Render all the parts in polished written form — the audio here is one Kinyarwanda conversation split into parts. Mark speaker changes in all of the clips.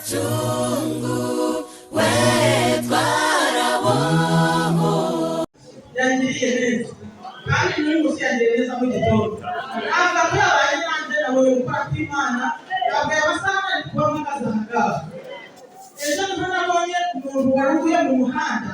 Speaker 1: Twaracunguwe, twarabohowe.
Speaker 2: Yangiriye neza, kandi n'uyu munsi yangiriye neza mu gitondo. Avuga ko yabaye nanjye, nabonye gukora kw'Imana. Yabwiye amasaha nari kuba mpagaze aha ngaha. Ejo niho nabonye umuntu wari uvuye mu muhanda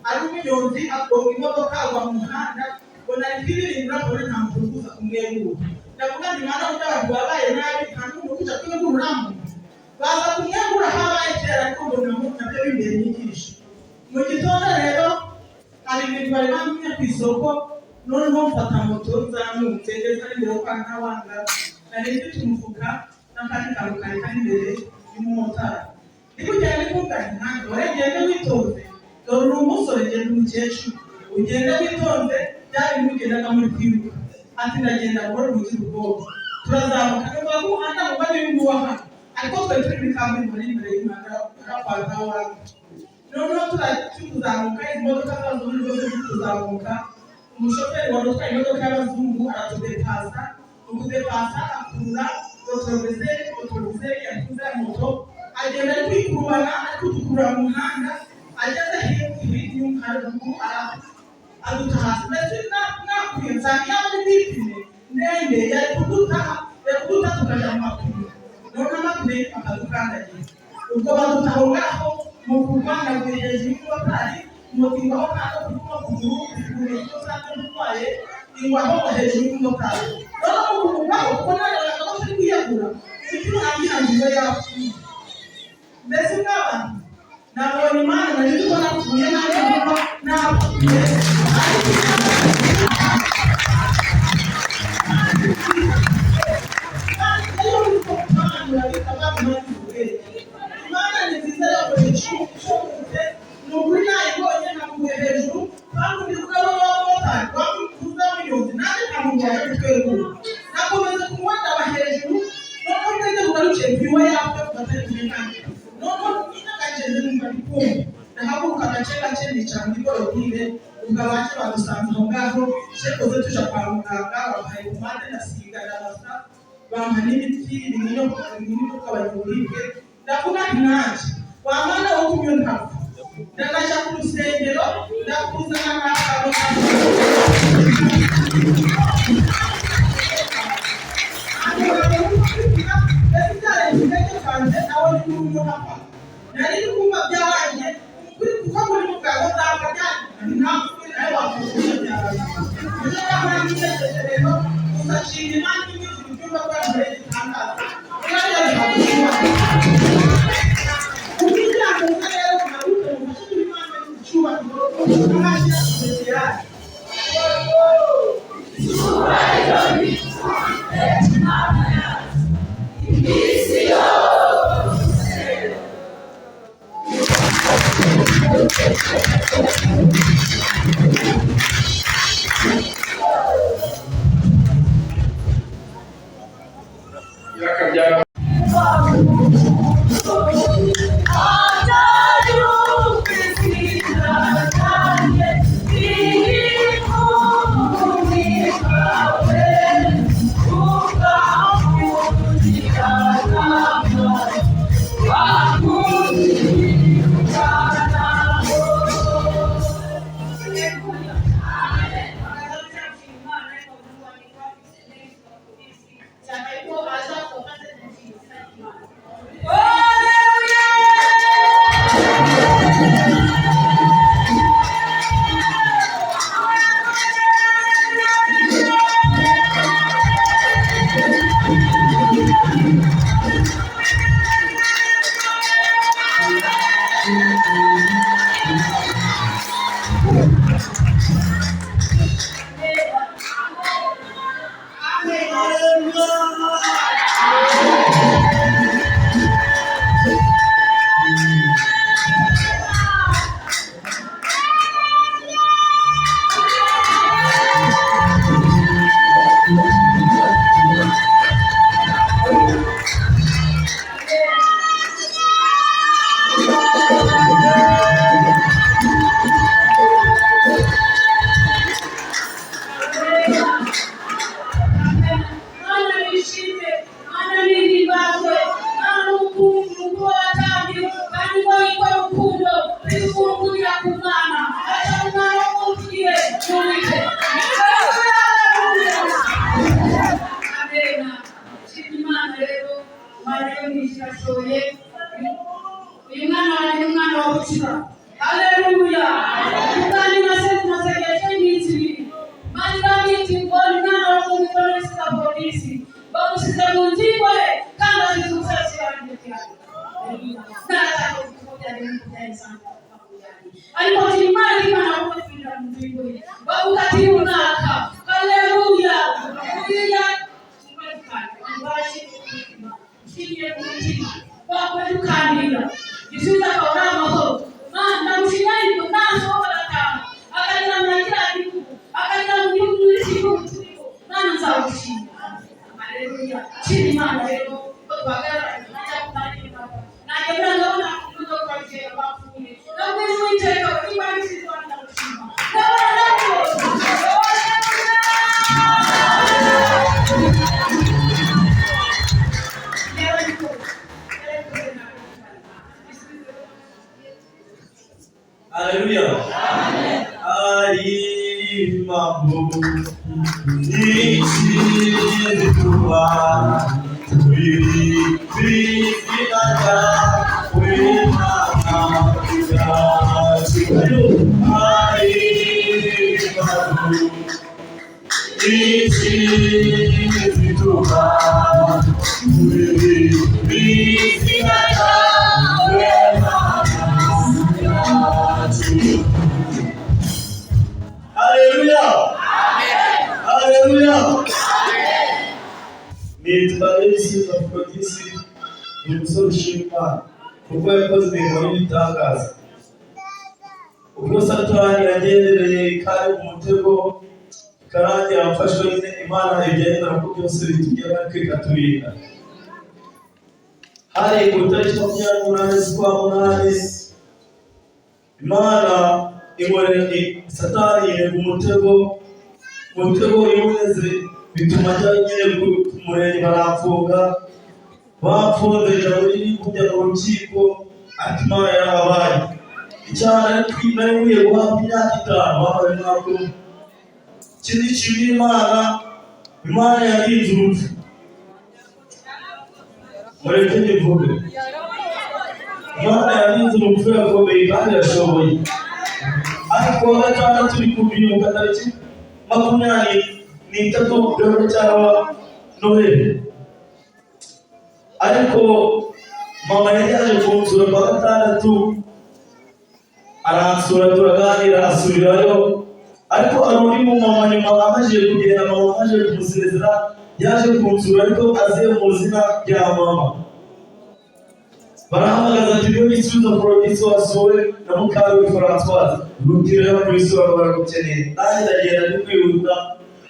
Speaker 2: ari umunyonzi, agonga imodoka, agwa mu muhanda, ngo nari kwibirindura, mbone nta muntu uri kuza kumwegura. Ndavuga nti: "Mwana, burya abantu babaye nabi, nta n'umuntu uri kuja kweguramo." Baza kumwegura habaye kera, ariko mbona nabyo bimbere inyigisho. Mu gitondo rero hari ibintu bari bantumye ku isoko, noneho mfata moto, nzamutse ngeze ari imbere yo kwa Ntawanga, nari mfite umufuka n'akandi kantu kari kari imbere y'umumotari. Ndi kugenda ndi kuvuga nti: "Mwana, dore gende witonze, dore uri umusore, genda umukecuru, ugende witonze, bya bintu ugendaga muri kwiruka." Ati: "Ndagenda buhoro, ntugire ubwoba." Turazamuka, numva ko umuhanda muba n'uyu nguyu wa hano, ariko twari turi muri kaburimbo ari imbere y'umuhanda kwa Ntawanga. Noneho turi kuzamuka, izi modoka z'abazungu rwose ziri kuzamuka. Umushoferi wari utwaye imodoka y'abazungu aratudepasa. Mu kudepasa akurura rétroviseur. Rétroviseur yakuze ya moto, agenda ari kwikurubana, ari kudukurura mu muhanda. Ageze hirya haruguru aduta hasi. Mbese nakwiye nsanga iyo ari n'ipine ndende yari kuduta, yari kuduta tukaja mu mapine, noneho amapine akadukandagira. Ubwo baduta aho ngaho. Mu kugwa naguye hejuru y'umumotari, moto ingwaho ntabwo kuri kuguru kuguru icyo nsanzwe ntwaye, ingwaho ngo hejuru y'umumotari. Noneho mu kumugwaho, kuko narebaga ko turi kwiyagura, umutima urambwira ngo iwe yapfuye. Mbese bw'abantu nabonye Imana, nari nzi ko napfuye nanjye, kuko napfuye, ariko Imana ni nziza, yakoze ishobotse. Ni ukuri nayibonye, nakuye hejuru, kandi undi mugabo w'abamotari wamukuza w'umunyonzi, nanjye nta muntu waje kutwegura. Nakomeza kumuha hejuru, noneho ngeze bugarukiye iwe yapfa, atari kumwe nanjye. Noneho nyinagageze numva ndi kumva, ndahaguruka gake gake, nicara muri bordure. Ubwo abaje badusanze aho ngaho, shekoze tuja kwa muganga, bampaye pomade, ndasiga, ndabasa, bampa n'imiti, ibinini byo kugabanya uburibwe. Ndavuga nti: "Nanjye wa mwana wo kumwe ntapfa, ndanaja ku rusengero, ndakuzana n'akantu." Mbese byarenze intege zanjye, nabonye umuntu apfa. Nari ndi kumva byarangiye kuri, kuko muri muganga nzapfa byari ntapfuye, nawe wapfuye, byarangiye. Niyo mpamvu ntegereje rero gusa nshima Imana inyuze ibyumba bwa mbere gitangaza mwari yabihawe. Kugira ngo rero muhaguruke mufashe Imana icyubahiro n'amashyi ya.
Speaker 1: Icyubahiro n'Uwiteka Imana yacu iminsi yose.
Speaker 3: Nyirakabyara. Imana yo mu ijuru irashoboye. Uyu mwana wanjye ni umwana wa bucura. Haleluya! Kandi masengesho y'iminsi 2, Imana irambwira iti ngo ni umwana wo mu polisi na polisi bamusize mu nzu y'imbohe kandi azize umusatsi wanjye cyane. Ariko Imana Imana kukwinjira mu nzu y'imbohe bagukatira umwaka. Haleluya! Buriya nshimiye ku mutima wakoze ukandira igisubizo akaba ari amahoro. Ndamushimira ariko nasohoka agataha akagera muri kiriya gihugu, akagera mu gihugu, muri iki gihugu turimo. Mana, nzagushima. Haleluya! Nshima Imana rero ko duhagararanye nanjye buriya ndabona imodoka kera bapfuye nabwo iri Uwiteka Imana isize. Ndagushima, ndabona ndabona.
Speaker 4: Haleluya. Hari impamvu nyinshi zituma turi kwizina ryawe, Mana yacu. Hari impamvu nyinshi zituma turi kwizina ryawe, Mana yacu. Haleluya! Haleluya! Nitwa Elisi Aphrodisi, ni umusore ushima Imana kuko yakoze imirimo y'ibitangaza. Ubwo Satani yagendereye kandi mu mutego karangira mfashwe nyine, Imana igendera ko byose bitugera ariko ikaturinda. Hari ku itariki 28 z'ukwa munani, Imana inkorera, Satani yirega umutego. Umutego iwuneze bituma njya nyine ku murenge baramfunga. Bamfunze njya muri kujya mu rukiko, ati Imana yarabaye icyaha nari nkwiye guhabwa imyaka 5, bampaye umwaka umwe. Ikindi nshimira Imana, Imana yarinze urupfu. Mureke ngivuge, Imana yarinze urupfu, irakomeye kandi irashoboye. Ariko kuwa gatandatu uri kubyibuka, tariki 23 gahunda cyangwa Noheli, ariko mama yari yaje kunsura kuwa gatandatu, aransura turaganira, asubirayo. Ariko hari undi mumama nyuma amajije kugenda, mama amajije kumusezera, yaje kunsura ariko aziye mu izina rya mama. Barahamagaza ati: "Niyo Gisubizo Aphrodisi wasuwe na Mukawe Francoise, rutira muri sura, baragukeneye." Nanjye ndagenda ndi kwihuta,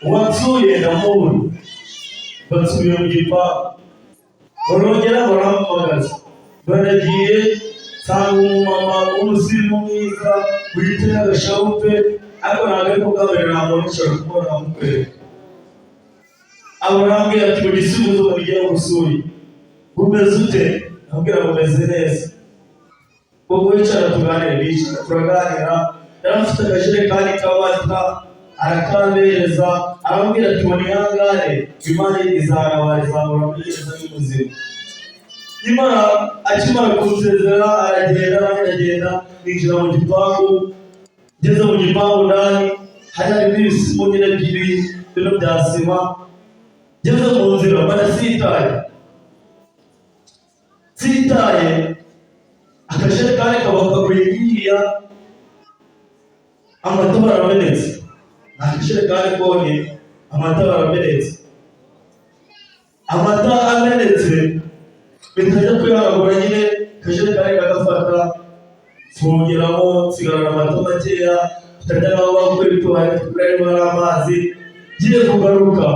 Speaker 4: uwansuye ndamubura, basubira mu gipangu, barongera barampamagaza. Baragiye nsanga umumama w'umusirimu mwiza witeye agasharupe, ariko ntabwo ariko bwa mbere namubona, nshobora kubona namukwereka. Arambwira ati: "Mu gisubizo mugiye gusuye umeze ute?" Ambwira ngo meze neza. Ubwo wicara tuganire, bicara turaganira. Yari afite akajerekani k'amata, arakampereza, arambwira ati: "Ngo nihangane, Imana izantabara, izamura muri gereza y'ubuzima." Nyamara akimara kunsezera aragenda, nanjye ndagenda, ninjira mu gipangu. Ngeze mu gipangu ndani hari harimo ibisimu nyine by'ibi bino bya sima. Ngeze mu nzira mbona sitaye, nsitaye akajerekani kaba kaguye hiriya, amata baramenetse. Ni akajerekani konyine, amata baramenetse. Amata amenetse bitajya kuyanagura nyine, akajerekani kagafata, mfungiramo, nsigarana amata makeya tutajya nabo bakora ibitubaye arimo n'amazi. Ngiye kugaruka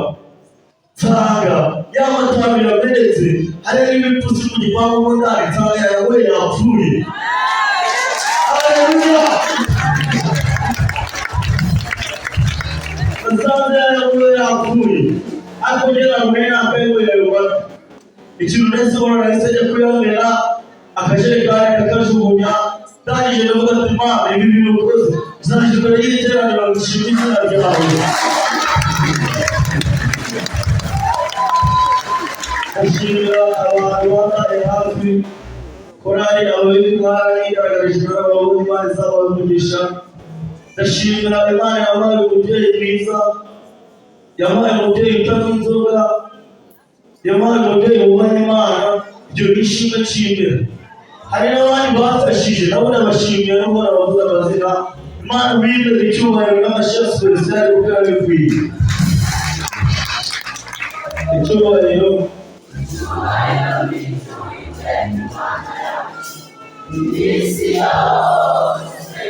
Speaker 4: nsanga ya mata abiri amenetse, hari n'ibipusi mu gipangu mo ndani, nsanga yawe yapfuye. Haleluya! Nsanze yawe yapfuye, ariko njye ntabwo nari nambaye ngo yayobora ikintu. Nahise mbona, nahise njya kuyamena, akajerekani kakajugunya. Ndangije ndavuga ati: "Mana, ibi bintu ukoze uzangije imbere y'iteraniro nshima izina ryawe." Ndashimira abantu bambaye hafi, korali ababikora yigaragaje n'abahungu, Imana izabaha umugisha. Ndashimira Imana yabaye umubyeyi mwiza, yabaye umubyeyi utanywa inzoga, yabaye umubyeyi wubaha Imana. Ibyo ni ishimwe nshimira. Hari n'abandi bafashije, nabo ndabashimiye nubwo nabavuze amazina. Imana bibere icyubahiro n'amashyi spécial kuko yabikwiye icyubahiro.
Speaker 1: Iminsi yose.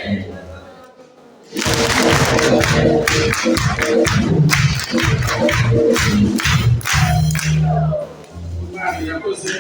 Speaker 5: Imana yakoze.